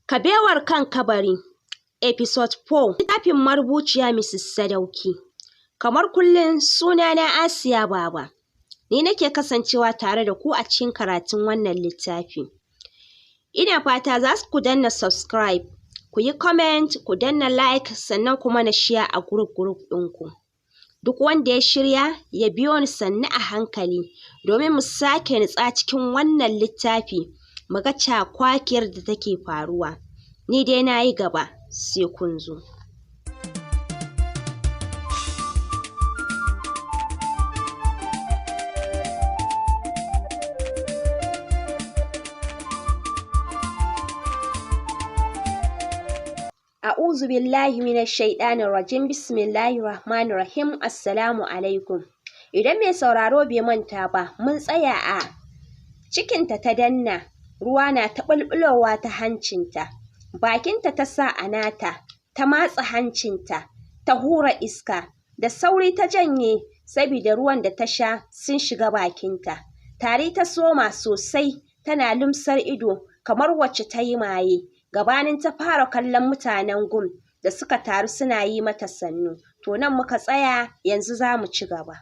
Kabewar kan kabari, Episode 4, littafin marubuciya Mrs. Sadauki. Kamar kullum, sunana Asiya Baba. Ni nake kasancewa tare da ku a cikin karatun wannan littafi. Ina fata za ku danna subscribe, ku yi comment, ku danna like, sannan ku mana share a group group ɗinku. Duk wanda ya shirya ya biyo ni sannu a hankali domin mu sake nutsa cikin wannan littafi, mu ga cakwakiyar da take faruwa. Ni dai na yi gaba, sai kun zo. A'udhu billahi minash shaitanir rajim. Bismillahir rahmanir rahim. Assalamu alaikum. Idan mai sauraro bai manta ba, mun tsaya a cikinta ta danna, ruwa na ta bulbulowa ta hancinta. Bakinta ta sa a nata, ta matsa hancinta, ta hura iska, da sauri ta janye sabida ruwan da ta sha sun shiga bakinta. Tari ta soma sosai, tana lumsar ido kamar wacce ta yi maye. Gabanin ta fara kallon mutanen gum da suka taru suna yi mata sannu. To, nan muka tsaya, yanzu za mu ci gaba.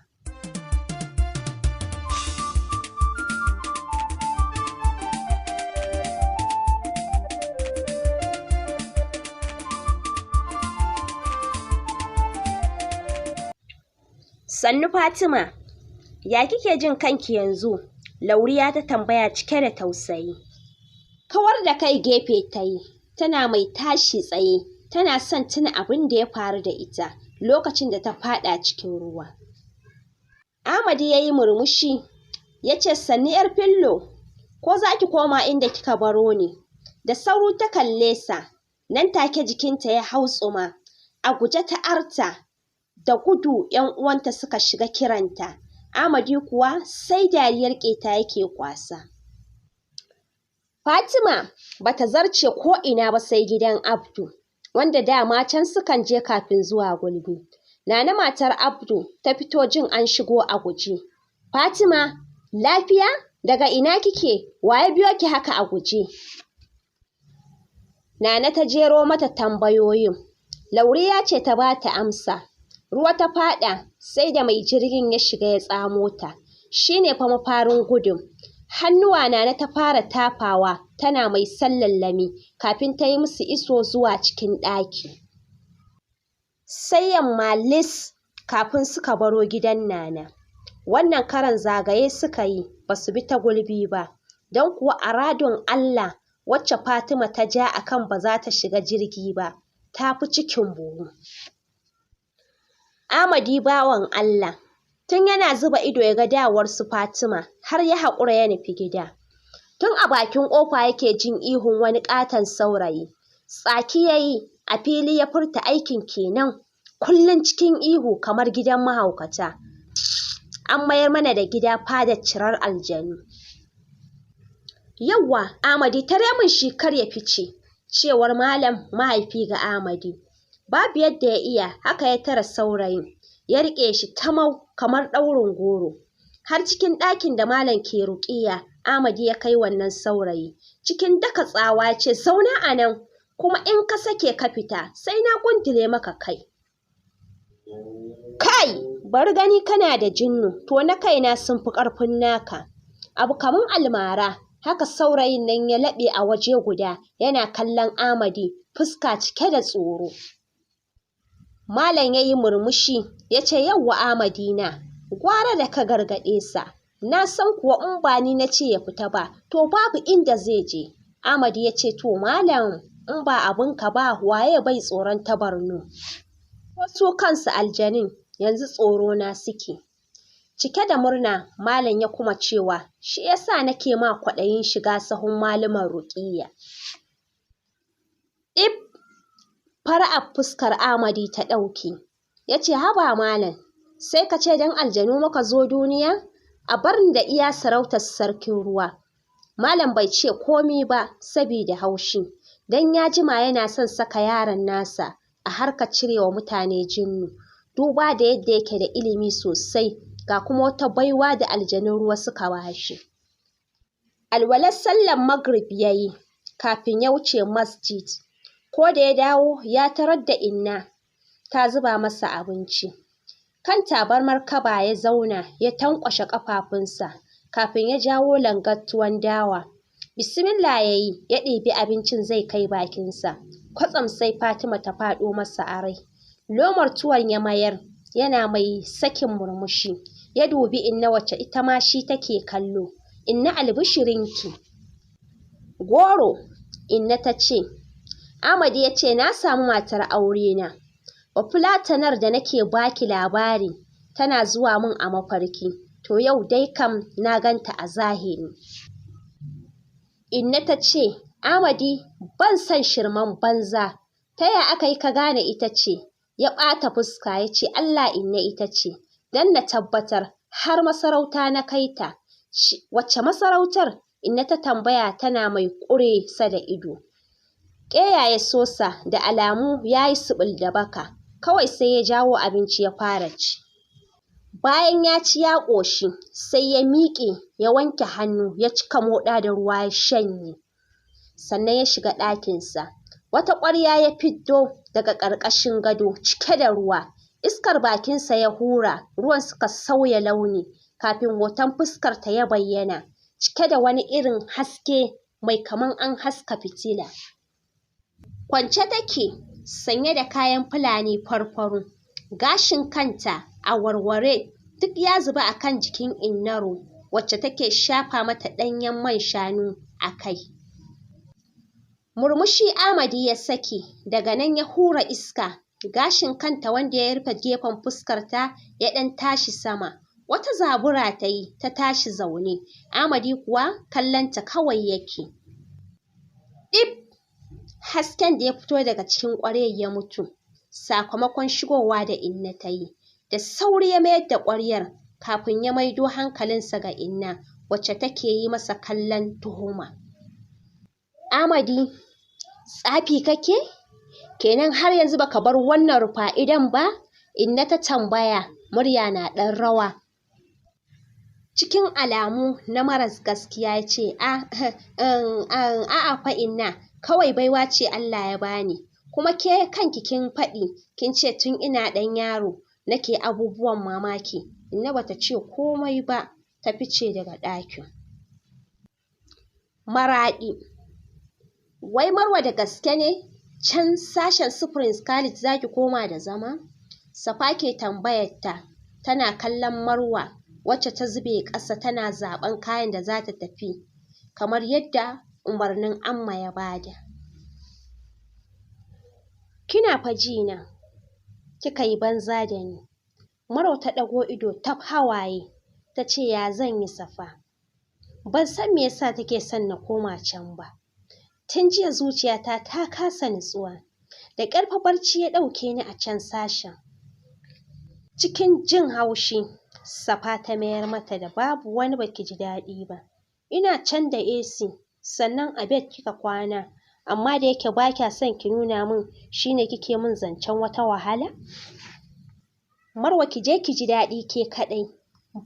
Sannu Fatima, ya kike jin kanki yanzu? Lauriya ta tambaya cike da tausayi. Kawar da kai gefe ta yi, tana mai tashi tsaye, tana son tuna abin da ya faru da ita lokacin da ta faɗa cikin ruwa. Amadi ya yi murmushi, ya ce, "Sannu 'yar fillo, ko za ki koma inda kika baro ni?" Da sauri ta kalle sa, nan take jikinta ya hau tsuma, a guje ta arta, da gudu 'yan uwanta suka shiga kiranta. Amadi kuwa sai dariyar ƙeta yake kwasa. Fatima bata zarce ko ina ba sai gidan Abdu, wanda dama can sukan je kafin zuwa gulbi. Nana matar Abdu ta fito jin an shigo a guje. "Fatima, lafiya? Daga ina kike? Waye biyo ki haka a guje?" Nana ta jero mata tambayoyin. Lauriya ce ta bata amsa. Ruwa ta faɗa, sai da mai jirgin ya shiga ya tsamo ta. Shine fa mafarin gudun. Hannuwa Nana ta fara tafawa, tana mai sallallami kafin ta yi musu iso zuwa cikin ɗaki. Sai yamma lis kafin suka baro gidan Nana. Wannan karan zagaye suka yi, ba su bi ta gulbi ba. Don kuwa a radon Allah wacce Fatima ta ja akan ba za ta shiga jirgi ba, ta fi cikin buhu. Amadi bawan Allah, tun yana zuba ido ya ga dawowar su Fatima, har ya haƙura ya nufi gida. Tun a bakin ƙofa yake jin ihun wani ƙaton saurayi. Tsaki ya yi, a fili ya furta, "Aikin kenan, kullum cikin ihu kamar gidan mahaukata. An mayar mana da gida fadar cirar aljanu. Yawwa, Amadi, tare min shi kar ya fice," cewar malam mahaifi ga Amadi. Babu yadda ya iya, haka ya tare saurayin, ya riƙe shi tamau kamar ɗaurin goro. Har cikin ɗakin da malam ke ruƙiya, Amadi ya kai wannan saurayi. Cikin daka tsawa ya ce, "Zauna a nan, kuma in ka sake ka fita, sai na gundule maka kai. Kai, bari gani kana da jinnu, to na kaina sun fi ƙarfin naka." Abu kamar almara, haka saurayin nan ya laɓe a waje guda, yana kallon Amadi, fuska cike da tsoro. Malam ya yi murmushi, ya ce, "Yawwa Amadina, gwara da ka gargaɗe sa, na san kuwa in ba ni na ce ya fita ba, to babu inda zai je." Amadi ya ce, "To malam, in ba abinka ba, waye bai tsoron tabarnu? Ko su kansu aljanin yanzu tsoro na suke." Cike da murna, malam ya kuma cewa, "Shi yasa nake ma kwaɗayin shiga sahun maluman ruƙiyya." Ɗib fara'ar fuskar Amadi ta ɗauke. Ya ce, "Haba malam, sai ka ce don aljanu muka zo duniya? A bar ni da iya sarautar sarkin ruwa." Malam bai ce komi ba sabida haushi, don ya jima yana son saka yaron nasa a harkar cirewa mutane jinnu, duba da yadda yake da ilimi sosai, ga kuma wata baiwa da aljanun ruwa suka bashi. Alwalar sallar Maghrib ya yi, kafin ya wuce masjid. Ko da ya dawo ya tarar da Inna ta zuba masa abinci. Kan tabarmar kaba ya zauna ya tanƙwashe ƙafafunsa kafin ya jawo langar tuwon dawa. Bismillah ya yi ya ɗibi abincin zai kai bakinsa. Kwatsam sai Fatima ta faɗo masa a rai. Lomar tuwon ya mayar yana mai sakin murmushi. Ya dubi Inna wacce ita ma shi take kallo. Inna, albishirinki. Goro, Inna ta ce. Amadi ya ce, na samu matar aure na. Bafulatanar da nake baki labari tana zuwa min a mafarki. To yau dai kam na ganta a zahiri. Inna ta ce, Amadi, ban son shirman banza. Ta ya aka yi ka gane ita ce? Ya ɓata fuska ya ce, Allah Inna ita ce. Dan na tabbatar har masarauta na kai ta. Wacce masarautar? Inna ta tambaya tana mai ƙure sa da ido. Ƙeya ya sosa da alamu ya yi suɓul da baka. Kawai sai ya jawo abinci ya fara ci. Bayan ya ci ya ƙoshi, sai ya miƙe ya wanke hannu ya cika moɗa da ruwa ya shanye. Sannan ya shiga ɗakinsa. Wata ƙwarya ya fiddo daga ƙarƙashin gado cike da ruwa. Iskar bakinsa ya hura, ruwan suka sauya launi kafin hoton fuskarta ya bayyana, cike da wani irin haske mai kaman an haska fitila. Kwance take sanye da kayan Fulani farfaru, gashin kanta a warware duk ya zuba a kan jikin Innaro wacce take shafa mata ɗanyen man shanu a kai. Murmushi Amadi ya saki, daga nan ya hura iska, gashin kanta wanda ya rufe gefen fuskarta ya ɗan tashi sama. Wata zabura ta yi ta tashi zaune, Amadi kuwa kallonta kawai yake. Ɗif! Hasken da ya fito daga cikin ƙwaryar ya mutu, sakamakon shigowa da Inna ta yi. Da sauri ya mayar da ƙwaryar kafin ya maido hankalinsa ga Inna wacce take yi masa kallon tuhuma. Amadi, tsafi kake? Kenan har yanzu baka bar wannan rufa'idan ba? Inna ta tambaya, murya na ɗan rawa. Cikin alamu na maras gaskiya ya ce, a'a fa Inna, kawai baiwa ce Allah ya bani. Kuma ke kanki kin faɗi, kin ce tun ina ɗan yaro nake abubuwan mamaki. Inna bata ce komai ba, ta fice daga ɗakin. Maraɗi. Wai Marwa, da gaske ne can sashen su Prince Khalid zaki koma da zama? Safa ke tambayar ta, tana kallon Marwa wacce ta zube ƙasa tana zaɓen kayan da za ta tafi kamar yadda umarnin Amma ya bada. Kina fa ji na, kika yi banza da ni. Marwa ta ɗago ido tab hawaye, ta ce, ya zan yi Safa? Ban san me yasa take son na koma can ba. Tun jiya zuciyata ta kasa nutsuwa. Da ƙyar fa barci ya ɗauke ni a can sashen. Cikin jin haushi, Safa ta mayar mata da babu wani baki ji daɗi ba. Ina can da AC, sannan a bed kika kwana, amma da yake ba kya son ki nuna min shine kike min zancen wata wahala. Marwa, ki je ki ji daɗi ke kaɗai.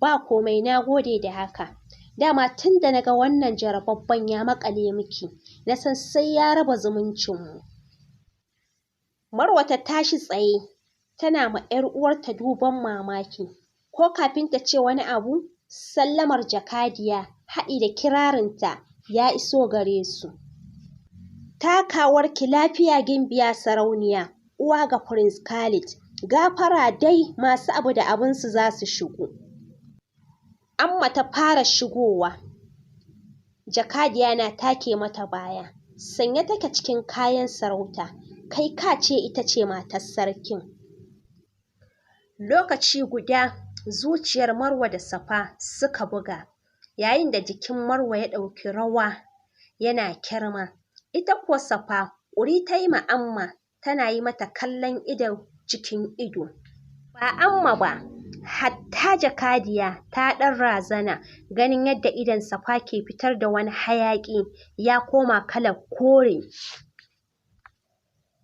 Ba komai, na gode da haka. Dama tun da naga wannan jarababben ya maƙale miki, na san sai ya raba zumuncinmu. Marwa ta tashi tsaye, tana ma 'yar uwarta duban mamaki. Ko kafin ta ce wani abu, sallamar jakadiya haɗi da kirarinta ya iso gare su. Takawarki lafiya gimbiya sarauniya, uwa ga Prince Khalid. Gafara dai, masu abu da abinsu za su shigo. Amma ta fara shigowa, jakadiya na take mata baya. Sanye take cikin kayan sarauta, kai ka ce ita ce matar sarkin. Lokaci guda zuciyar Marwa da Safa suka buga, yayin da jikin Marwa ya ɗauki rawa yana kyarma. Ita kuwa Safa ƙuri ta yi ma Amma, tana yi mata kallon ido cikin ido. Ba Amma ba, hatta jakadiya ta ɗan razana ganin yadda idon Safa ke fitar da wani hayaƙi ya koma kalar kore.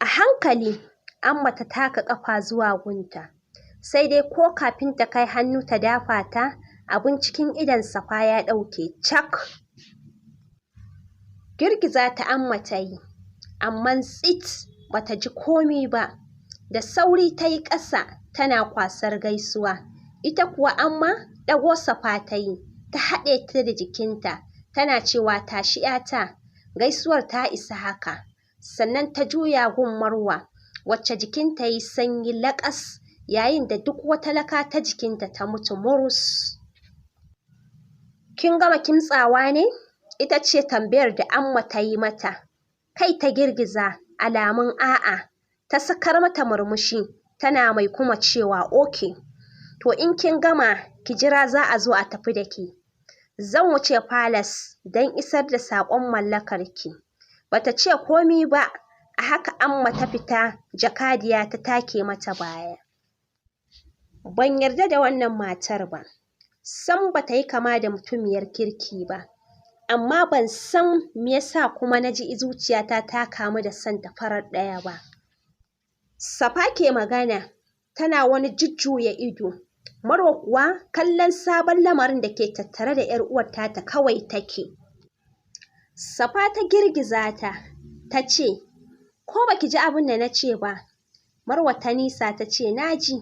A hankali Amma ta taka ƙafa zuwa gunta, sai dai ko kafin ta kai hannu ta dafa ta, abun cikin idon Safa ya ɗauke cak. Girgiza ta Amma ta yi, amman tsit bata ji komi ba. Da sauri ta yi ƙasa tana kwasar gaisuwa. Ita kuwa Amma ɗago Safa ta yi, ta haɗe ta da jikinta, tana cewa tashi 'yata, gaisuwar ta isa haka. Sannan ta juya gun Marwa, wacce jikinta ya yi sanyi laƙas yayin da duk wata laka ta jikinta ta mutu murus. Kin gama kimtsawa ne? Ita ce tambayar da Amma ta yi mata. Kai ta girgiza alamun a'a. Ta sakar mata murmushi tana mai kuma cewa okay. To in kin gama ki jira za a zo a tafi da ke. Zan wuce palace don isar da saƙon mallakarki. Bata ce komi ba, a haka Amma ta fita jakadiya ta take mata baya. Ban yarda da wannan matar ba. Sam bata yi kama da mutumiyar kirki ba. Amma ban san me yasa kuma na ji zuciyata ta kamu da son ta farar ɗaya ba. Safa ke magana, tana wani jujjuya ido. Marwa kuwa kallon sabon lamarin da ke tattare da 'yar uwar tata kawai take. Safa ta girgiza ta, ta ce, ko baki ji abin da na ce ba? Marwa ta nisa ta ce, na ji,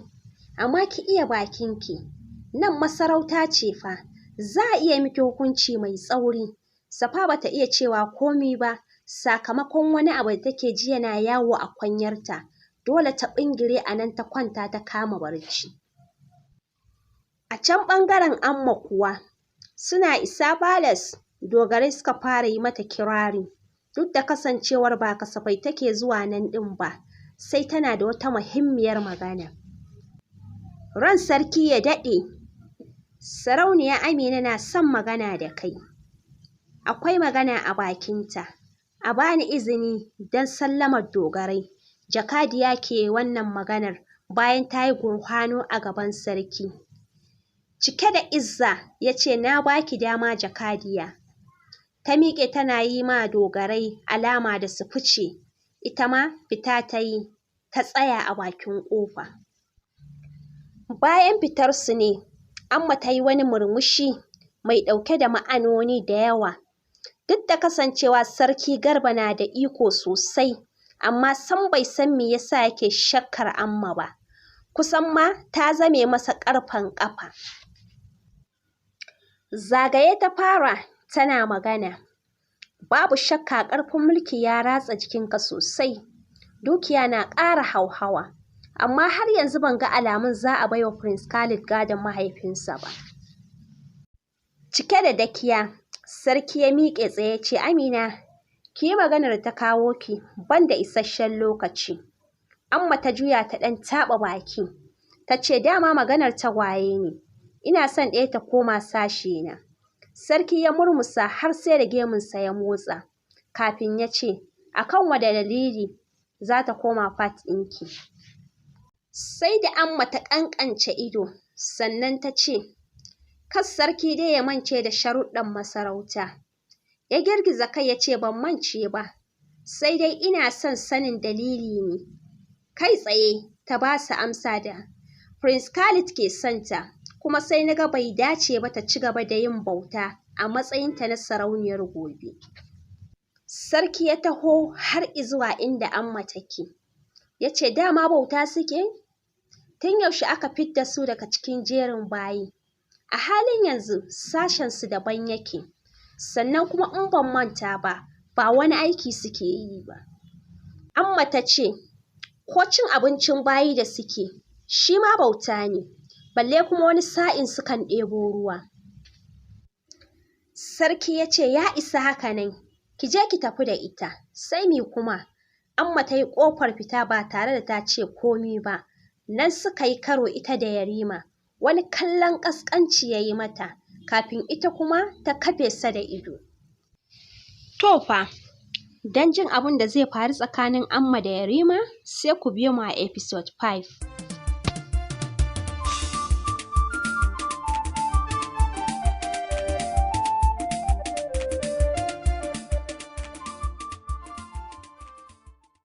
amma ki iya bakinki. Nan masarauta ce fa, za a iya miki hukunci mai tsauri. Safa bata iya cewa komi ba, sakamakon wani abu da take ji yana yawo a kwanyarta. Dole ta ɓingire a nan ta kwanta ta kama barci. A can ɓangaren Amma kuwa, suna isa palace, dogarai suka fara yi mata kirari. Duk da kasancewar ba kasafai take zuwa nan ɗin ba, sai tana da wata muhimmiyar magana. Ran sarki ya daɗe, Sarauniya Amina na son magana da kai. Akwai magana a bakinta. A bani izini don sallamar dogarai. Jakadiya ke wannan maganar bayan ta yi gurfano a gaban sarki. Cike da izza ya ce na baki dama jakadiya. Ta miƙe tana yi ma dogarai alama da su fice. Ita ma fita ta yi, ta tsaya a bakin ƙofa. Bayan fitarsu ne, Amma ta yi wani murmushi mai ɗauke da ma'anoni da yawa. Duk da kasancewa Sarki Garba na da iko sosai, amma sam bai san me yasa yake shakkar Amma ba. Kusan ma ta zame masa ƙarfen ƙafa. Zagaye ta fara tana magana. Babu shakka ƙarfin mulki ya ratsa jikinka sosai. Dukiya na ƙara hauhawa. Amma har yanzu ban ga alamun za a baiwa Prince Khalid gadon mahaifinsa ba. Cike da dakiya, sarki ya miƙe tsaye ya ce Amina, ki yi maganar ta kawo ki ban da isasshen lokaci. Amma ta juya ta ɗan taɓa baki. Ta ce dama maganar tagwaye ne. Ina son ɗaya ta koma sashe na. Sarki ya murmusa har sai da gemunsa ya motsa. Kafin ya ce, akan wane dalili za ta koma part ɗinki? Sai da Amma ta ƙanƙance ido, sannan ta ce, kas sarki dai ya mance da sharuɗɗan masarauta. Ya girgiza kai ya ce ban mance ba, sai dai ina son sanin dalili ne. Kai tsaye ta ba su amsa da Prince Khalid ke son ta, kuma sai na ga bai dace ba ta ci gaba da yin bauta a matsayinta na sarauniyar gobe. Sarki ya taho har izuwa inda Amma take. Ya ce dama bauta suke? Tun yaushe aka fidda su daga cikin jerin bayi? A halin yanzu sashensu daban yake. Sannan kuma in ban manta ba, ba wani aiki suke yi ba. Amma ta ce, ko cin abincin bayi da suke, shi ma bauta ne, balle kuma wani sa'in sukan ɗebo ruwa. Sarki ya ce ya isa haka nan, ki je ki tafi da ita, sai me kuma? Amma ta yi ƙofar fita ba tare da ta ce komi ba. Nan suka yi karo ita da Yarima, wani kallon ƙasƙanci ya yi mata, kafin ita kuma ta kafe sa da ido. To fa, don jin abin da zai faru tsakanin Amma da Yarima, sai ku biyo mu a episode 5.